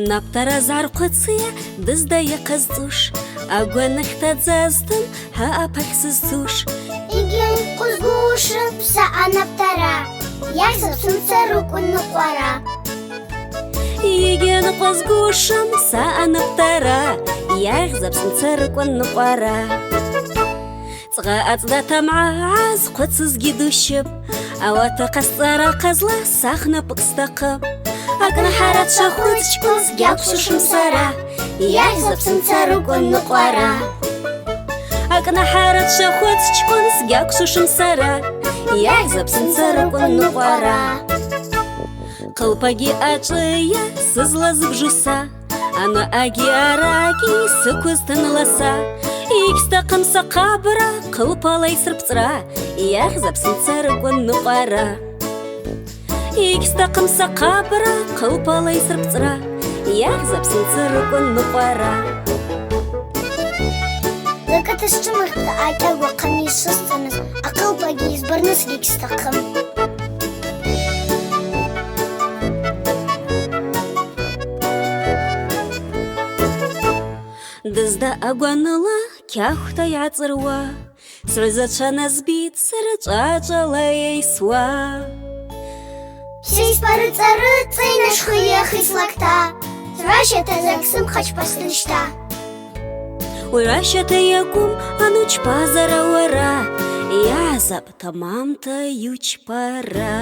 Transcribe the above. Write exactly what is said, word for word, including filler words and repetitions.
Анапӏтара згӏархъвыцйа, дызда йахъазцӏуш, агваныхта дзазтын, хӏа апахь сызцуш. Йгьйынкъвызгушым са анапӏтара, йагъьзапӏ сымца рыквын ныкъвара. Йгьйынкъвызгушым са анапӏтара, йагъьзапӏ сымца рыквын ныкъвара. Цӏгъа ацӏда тамгӏа гӏазхъвыцызгьи дущып, ауат ахъа сцӏара хъазла са хнапӏыкӏ стахъып. Акӏнахӏара дшахвыцчкӏвын сгьаквшвушым сара, йагъьзапӏ сымца рыквын ныкъвара. Акӏнахӏара дшахвыцчкӏвын сгьаквшвушым сара, йагъьзапӏ сымца рыквын ныкъвара. Хъылпагьи ачӏвыйа сызлазыбжу са, анаъагьи аракьи сыквызтын ласа. Йгьстахъым са хъабра, хъылпала йсырпцӏра, йагъьзапӏ сымца рыквын ныкъвара. Йгьстахъым са хъабра, хъылпала йсырпцӏра, йагъьзапӏ сымца рыквын ныкъвара. Закӏыта счвымахтӏ акӏьагва хъамис швысцӏаныз, ахъылпагьи йызбарнысгьи гьстахъым. Дызда агваныла кьахвта йгӏацӏыруа, сгӏвызачва назбитӏ сара чӏвачӏвала йайсуа. Сей спа рыцӏа-рыцӏа йнашхъыйа хислакта, сгӏващата закӏ сымхъачпа слыщта. Угӏващата йакӏвым анучпазара уара, йагъьзапӏ тамамта йучпара.